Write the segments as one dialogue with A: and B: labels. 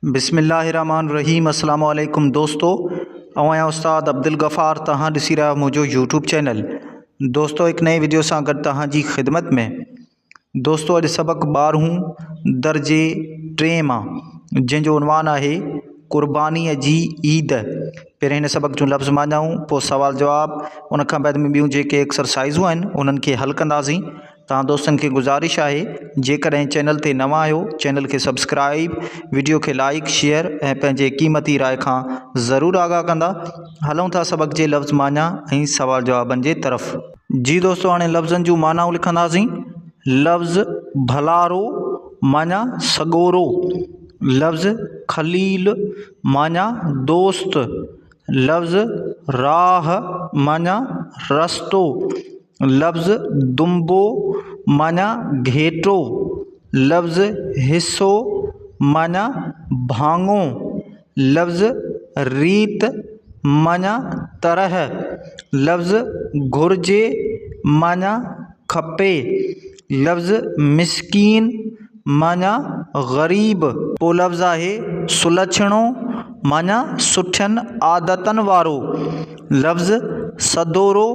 A: بسم الله الرحمن الرحيم السلام عليڪم دوستو آئون آهيان استاد عبدالغفار توهان ڏسي رهيا آهيو منهنجو يوٽيوب چينل دوستو هڪ نئين وڊيو سان گڏ توهان جي خدمت ۾ دوستو اڄ سبق ٻارهون درجي ٽئين مان جنهن جو عنوان آهي قربانيء جي عيد پهرين هن سبق جون لفظ معنائون پوء سوال جواب ان کان بعد ۾ ٻيون جيڪي ايڪسرسائزون آهن انهن کي حل ڪنداسين توهان دوستن کي گذارش آهي جيڪڏهن چينل تي نوان آهيو چينل کي سبسڪرائيب وڊيو کي لائيڪ شيئر ۽ پنهنجي قيمتي راء کان ضرور آگاهه ڪندا هلون ٿا سبق جي لفظ معنيٰ ۽ سوال جوابن جي طرف. جي دوستو هاڻي لفظن جون معنائون لکنداسين لفظ ڀلارو معنيٰ سڳورو لفظ خليل معنيٰ دوست لفظ راهه معنيٰ رستو لفظ دنبو معنيٰ گهيٽو، لفظ حصو معنيٰ ڀاڱو، لفظ ريت معنيٰ طرح، لفظ گهرجي معنيٰ کپي، لفظ مسڪين معنيٰ غريب. پوء لفظ آهي سلڇڻو معنيٰ سٺين عادتن وارو. لفظ سدورو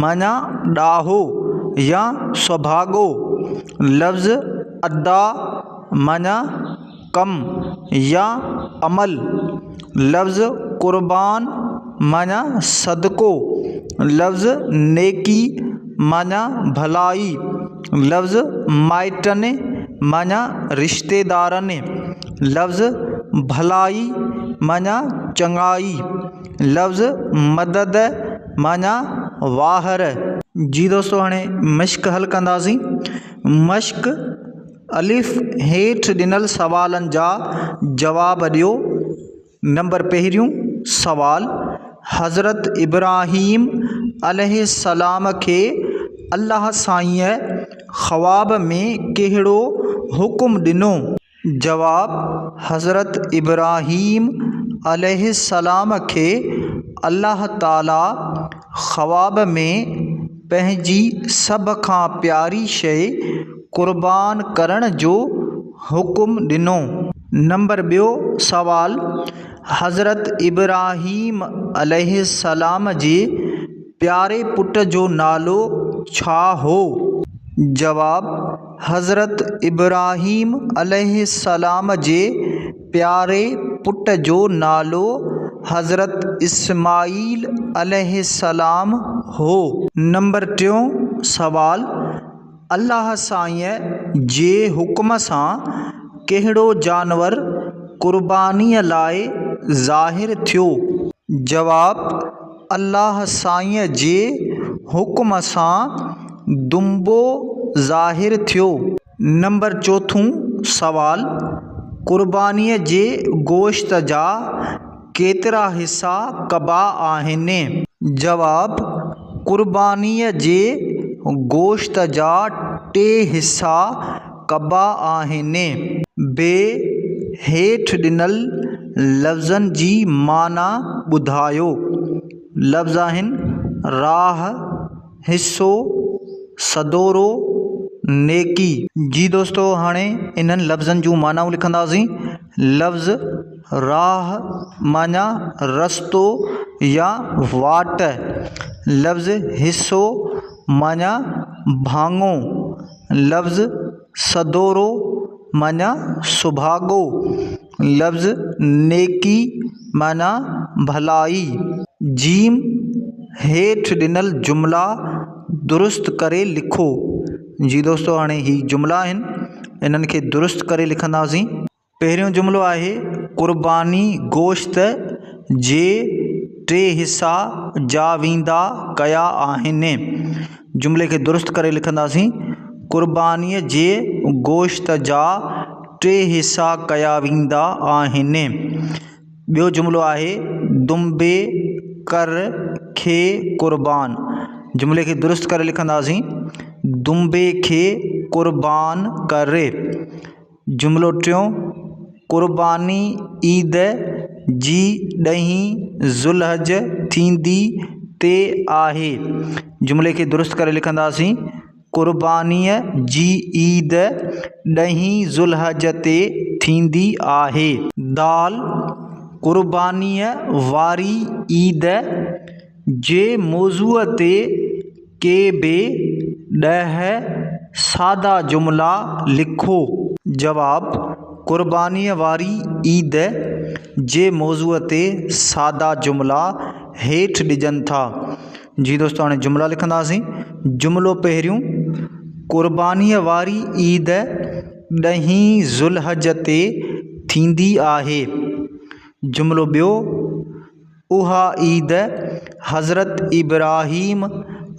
A: معنيٰ ڏاهو يا سڀاڳو. لفظ ادا معنيٰ ڪم يا عمل. لفظ قربان معنيٰ صدقو. لفظ نيڪي معنيٰ ڀلائي. لفظ مائٽن معنيٰ رشتيدارن. لفظ ڀلائي معنيٰ چڱائي. لفظ مدد معنيٰ واهر. جي دوستو هاڻي مشق حل ڪنداسين. مشق، الف، هيٺ ڏنل سوالن جا جواب ڏيو. نمبر پهريون سوال، حضرت ابراهيم عليه السلام کي الله سائينء خواب ۾ ڪهڙو حڪم ڏنو؟ جواب، حضرت ابراهيم عليه السلام کي الله تعاليٰ خواب ۾ پنهنجي سڀ کان پياري شيء قربان ڪرڻ جو حڪم ڏنو. نمبر ٻيو سوال، حضرت ابراهيم عليه السلام جي پياري پٽ جو نالو ڇا هو؟ جواب، حضرت ابراهيم عليه السلام جي پياري پٽ جو نالو حضرت اسماعيل عليه السلام هو. نمبر ٽيون سوال، الله سائينء جي حڪم سان ڪهڙو جانور قربانيء لاء ظاهر ٿيو؟ جواب، الله سائينء جي حڪم سان دنبو ظاهر ٿيو. نمبر چوٿون سوال، قربانيء جي گوشت جا ڪيترا حصا ڪبا آهن؟ جواب، قربانيء جي گوشت جا ٽي حصا ڪبا آهن. ب هيٺ ڏنل لفظن جي معنيٰ ٻڌايو. لفظ آهن، راهه، حصو، سدورو، نيڪي. جي دوستو هاڻي انهن لفظن جون معنائون لکنداسين. لفظ راهه معنيٰ رستو يا واٽ. لفظ حصو معنيٰ ڀاڱو. لفظ سدورو معنيٰ سڀاڳو. لفظ نيڪي معنيٰ ڀلائي. جيم، هيٺ ڏنل جملا درست ڪري لکو. جي دوستو هاڻي هي جملا آهن انهن کي درست ڪري لکنداسين. پهريون جملو آهي قرباني گوشت جي ٽي حصا جا ويندا ڪيا آهن. جملي کي درست ڪري لکنداسين قربانيء جي گوشت جا ٽي حصا ڪيا ويندا آهن. ٻيو جملو آهي دنبي ڪر کي قربان. جملي کي درست ڪري لکنداسين دنبي کي قربان ڪر. جملو ٽيون قرباني عيد جي ڏهين ذوالحج ٿيندي تي آهي. جملي کي درست ڪري لکنداسين قربانيء جي عيد ڏهين ذوالحج تي ٿيندي آهي. دال، قربانيء واري عيد جي موضوع تي ڪي به 10 سادا جملا لکو. جواب، قربانيء واري عيد جي موضوع تي سادا جملا هيٺ ڏجن ٿا. جي دوستو هاڻي جملا لکنداسين. جملو پهريون، قربانيء واري عيد ڏهين ذوالحج تي ٿيندي آهي. جملو ٻيو، اها عيد حضرت ابراهيم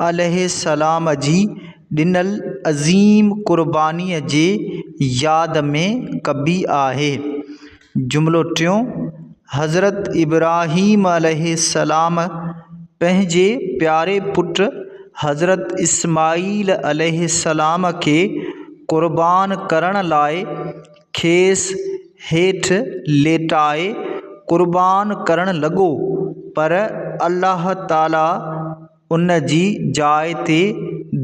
A: عليه السلام جي ڏنل عظيم قربانيء جي ياد ۾ ڪبي آهي. جملو ٽيون، حضرت ابراهيم عليه السلام پنهنجي پياري پٽ حضرت اسماعيل عليه السلام کي قربان ڪرڻ لاء کيس هيٺ ليٽائي قربان ڪرڻ لڳو پر الله تعاليٰ ان جي جاء تي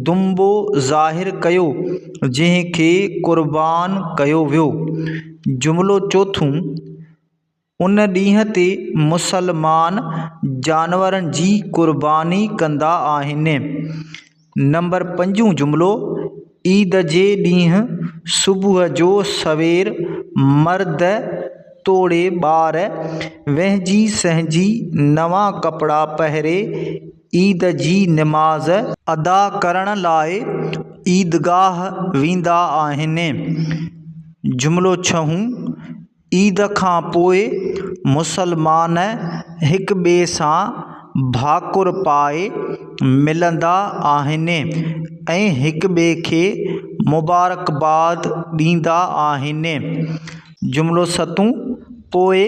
A: دنبو ظاهر ڪيو جنهن کي قربان ڪيو ويو. جملو چوٿون، ان ڏينهن تي مسلمان جانورن جي قرباني ڪندا آهن. نمبر پنجون جملو، عيد جي ڏينهن صبح جو سوير مرد توڙي ٻار وهنجي سهنجي نوان ڪپڙا پهري عيد جي نماز ادا ڪرڻ لاء عيدگاهه ويندا آهن. جملو ڇهون، عيد کان پوء مسلمان هڪ ٻئي سان ڀاڪر پائي ملندا آهن ۽ هڪ ٻئي کي مبارڪباد ڏيندا آهن. جملو ستون، پوء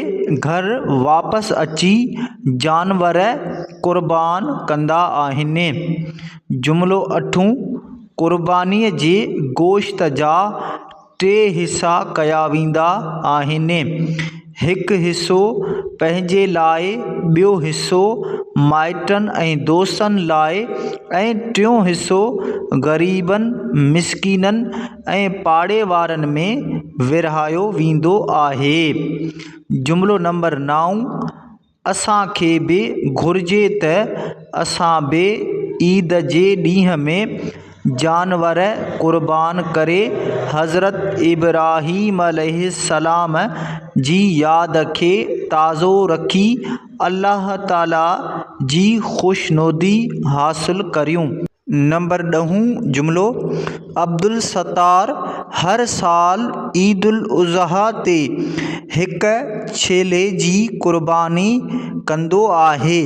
A: گهر واپس اچي جانور قربان ڪندا آهن. جملو اٺون، قربانيء جي گوشت جا ٽي حصا ڪيا ويندا آهن، هڪ حصو پنهنجي لاء، ٻيو حصو مائٽن ۽ دوستن لاء ۽ ٽيون حصو غريبن، مسڪينن ۽ پاڙي وارن ۾ ورهايو ويندو آهي. جملو نمبر نائون، اسان کي به گهرجي ته اسان به عيد جي ڏينهن ۾ جانور قربان ڪري حضرت ابراهيم عليه السلام جي ياد کي تازو رکي الله تعالي جي خوشنودي حاصل ڪريون. نمبر ڏهون جملو، عبدالستار هر سال عيد الاضحيٰ تي هڪ ڇيلي جي قرباني ڪندو آهي.